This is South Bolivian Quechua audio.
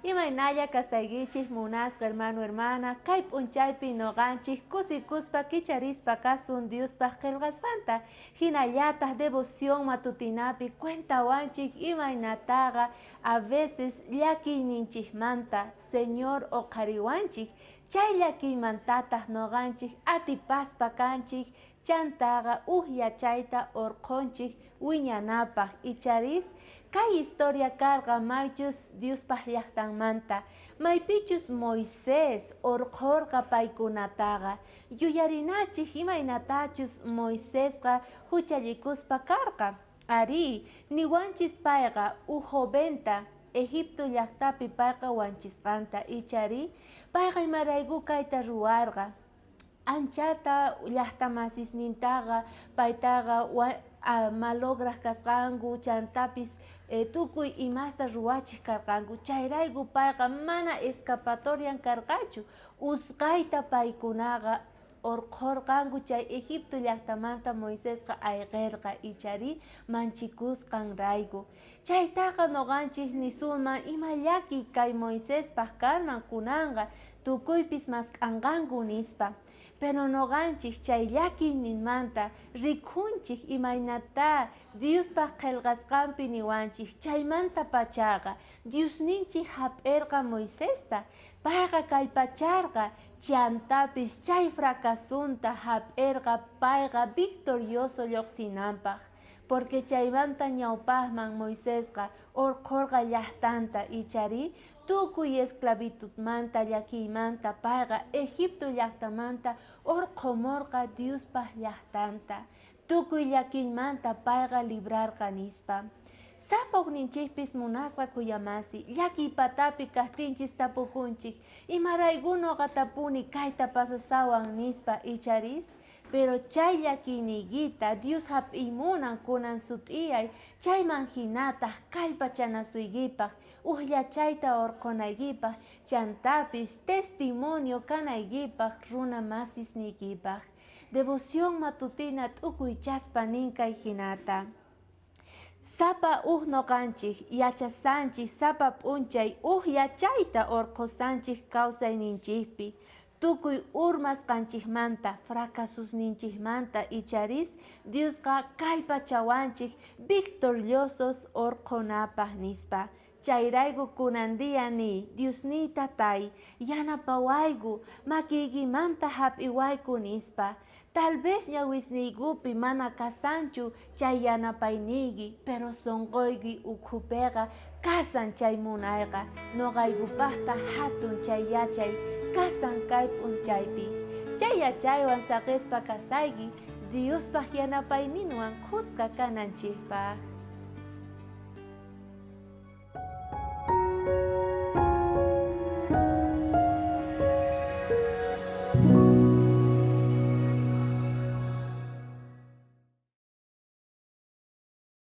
Imaynalla kasaykichik munasqa hermano hermana, kay p'unchaypi noqanchik kusikuspa kicharispa kasun Diospaq qillqasqanta, hinallataq devoción matutinapi cuentawanchik imaynataqa a veces llakiyninchikmanta Señor oqhariwanchik, chay llakiymantataq noqanchik atipaspa kanchik Chantaqa uj yachayta orqhonchej wiñanapaj, icharis kay historia karqa maychus Diospaj llajtanmanta, maypichus Moisés orqhorqa paykunataqa. Yuyarinachej imaynatachus Moisesqa juchallikuspa karqa. Arí, niwanchis payqa uj joventa Egipto llajtapi payqa wanchisqanta, icharí payqa imarayku kayta ruwarqa. Anchata llajtamasisnintaqa paytaqa malograj kasqanku, chantapis tukuy imasta ruwachej karqanku. Chayrayku payqa mana escapatorian karqachu. Usqhayta paykunaqa orqhorqanku chay Egipto llajtamanta Moisesqa ayqerqa, icharí manchikusqanrayku. Chaytaqa noqanchej nisunman ima llakiy kay Moisespaj kanman kunanqa tukuypis mask'anqanku nispa. Pero noqanchej chay llakiyninmanta rikhunchej imaynatá Diospa qhelqasqanpi niwanchej chaymantapachaqa Diosninchej jap'erqa Moisesta, payqa kallpacharqa, chantapis chay fracasonta jap'erqa payqa victorioso llojsinanpaj. Porque chaymanta ñaupajman Moisesqa orqhorqa llajtanta, icharí tukuy esclavitudmanta llakiymanta payqa Egipto llajtamanta orqhomorqa Diospaj llajtanta. Tukuy llakiymanta payqa librarqa, nispa. Sapa ujninchejpis munasqa khuyamasi, llakiy patapi kajtinchis tapukunchej, Imaraykú noqatapuni kayta pasasawan? nispa, icharis? Pero chay llakiyniykita Dios jap'iy munan kunan sut'iyay, chayman jinataj kallpachanasuykipaj, ujllachayta orqhonaykipaj, chantapis testimonio kanaykipaj runa masisniykipaj. Devoción matutina t'ukuychaspa nin kay jinata, Sapa uj noqanchej yachasanchej sapa p'unchay uj yachayta orqhosanchej kausayninchejpi, tukuy urmasqanchejmanta, fracasusninchejmanta icharis Diosqa kallpachawanchej victoriosos orqhonapaj, nispa. Chayrayku kunan día niy, Diosniy Tatay, yanapawayku, makiykimanta jap'iwayku, nispa. Tal vez ñawisniykupi mana kasanchu chay yanapayniyki, pero sonqoyki ukhupeqa kasan chay munayqa, noqaykupajtaj jatun chay yachay kasan kay p'unchaypi. Chay yachaywan saqespa kasayki, Diospaj yanapayninwan khuska kananchejpaj.